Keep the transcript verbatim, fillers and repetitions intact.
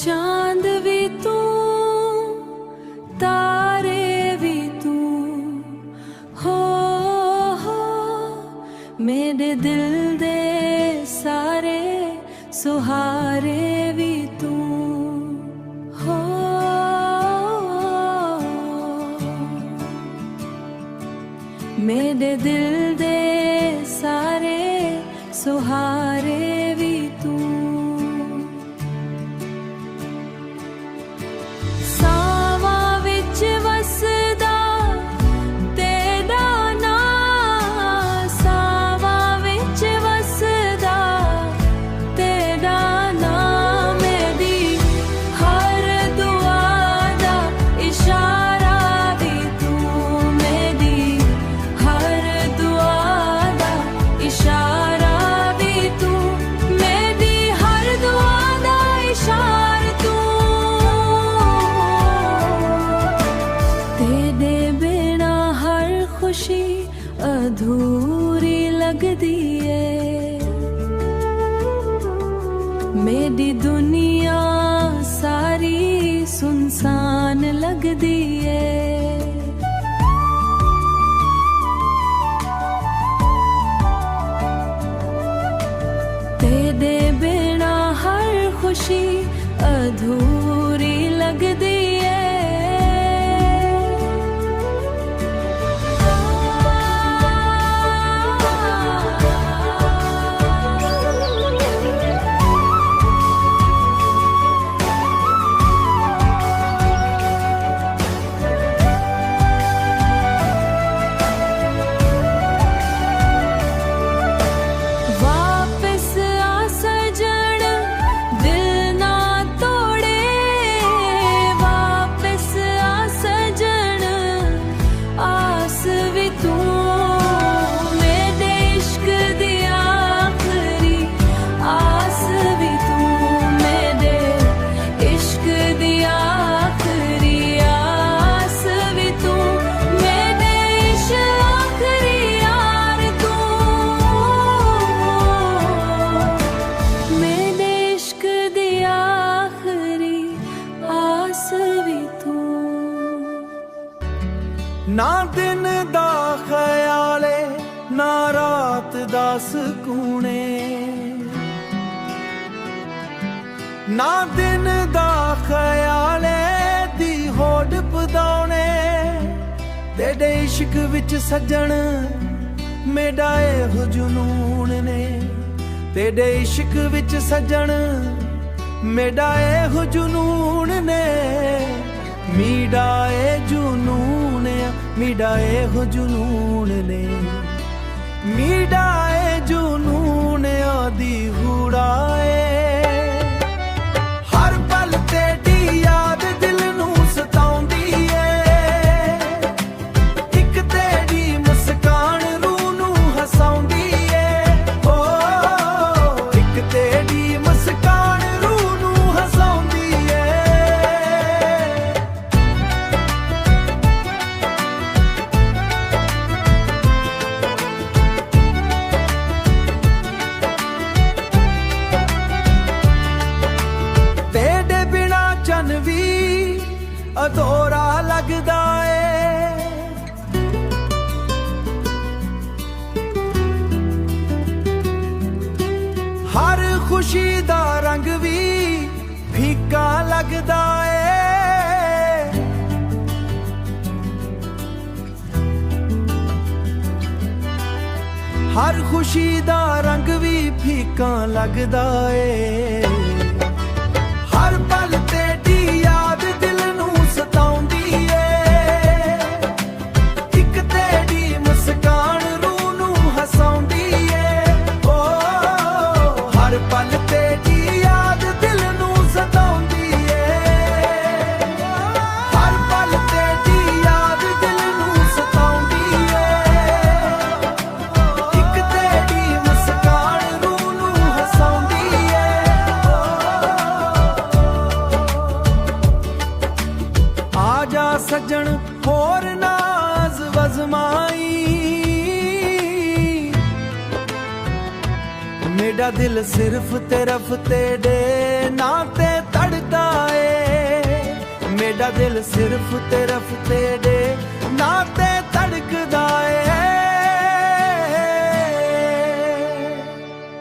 چاند وی توں، تارے وی توں، ہو، ہو، میݙے دل دے سارے سہارے وی توں، ہو۔ میݙے دل دے سارے سہارے وی توں۔ ساواں وچ وسدا تیݙا ناں، ساواں وچ وسدا تیݙا ناں، میݙی ہر دعا دا اشارہ وی توں، میݙی ہر دعا دا اشارہ وی توں، میݙی ہر دعا دا اشارہ توں۔ تیݙے بنا ہر خوشی ادھوری لڳدی اے، میݙی دنیا ساری سنسان لڳدی اے۔ تیݙے بنا ہر خوشی ادھوری لڳدی اے۔ واپس آ سڄݨ، دل نہ توڑے، واپس آ سڄݨ، آس وی توں، میݙے عشق دی آخری آس وی توں، میݙے عشق دی آخری آس وی توں، میݙے عشق آخری یار توں، میݙے عشق دی آخری آس وی توں۔ نہ دن دا خیال اے، نہ رات دا سکون اے۔ نہ دن دا خیال اے، دی ہوڈ پداوݨے۔ تیݙے عشق وچ سڄݨ، میݙا ایہو جنون نے۔ تیݙے عشق وچ سڄݨ، میݙا ایہو جنون نے۔ میݙا اے جنون اے، میݙا ایہو جنون نے۔ میݙا اے جنون آدھی ہوڑا اے۔ ہر پل تیݙی یاد دل نوں ستاوندی اے۔ ہک تیݙی مسکان روح نوں ہساوندی اے، او، ہک تیݙی مسکان روح نوں ہساوندی اے۔ تیݙے بنا چن وی ادھورا لڳدا اے۔ ہر خوشی دا رنگ وی پھیکا لڳدا اے۔ ہر خوشی دا رنگ وی پھیکا لڳدا اے۔ ہر پل تیݙی یاد دل نوں ستاوندی اے۔ ہک تیݙی مسکان روح نوں ہساوندی اے۔ او، ہر پل تیݙی یاد دل نوں ستاوندی اے۔ ہر پل تیݙی یاد دل نوں ستاوندی اے۔ ہک تیݙی مسکان روح نوں ہساوندی اے۔ آ جا سڄݨ، ہور ناز وزمائی۔ میݙا دل صرف تے رف تیݙے ناں تے تڑدا دل صرف طرف تیرے ناتے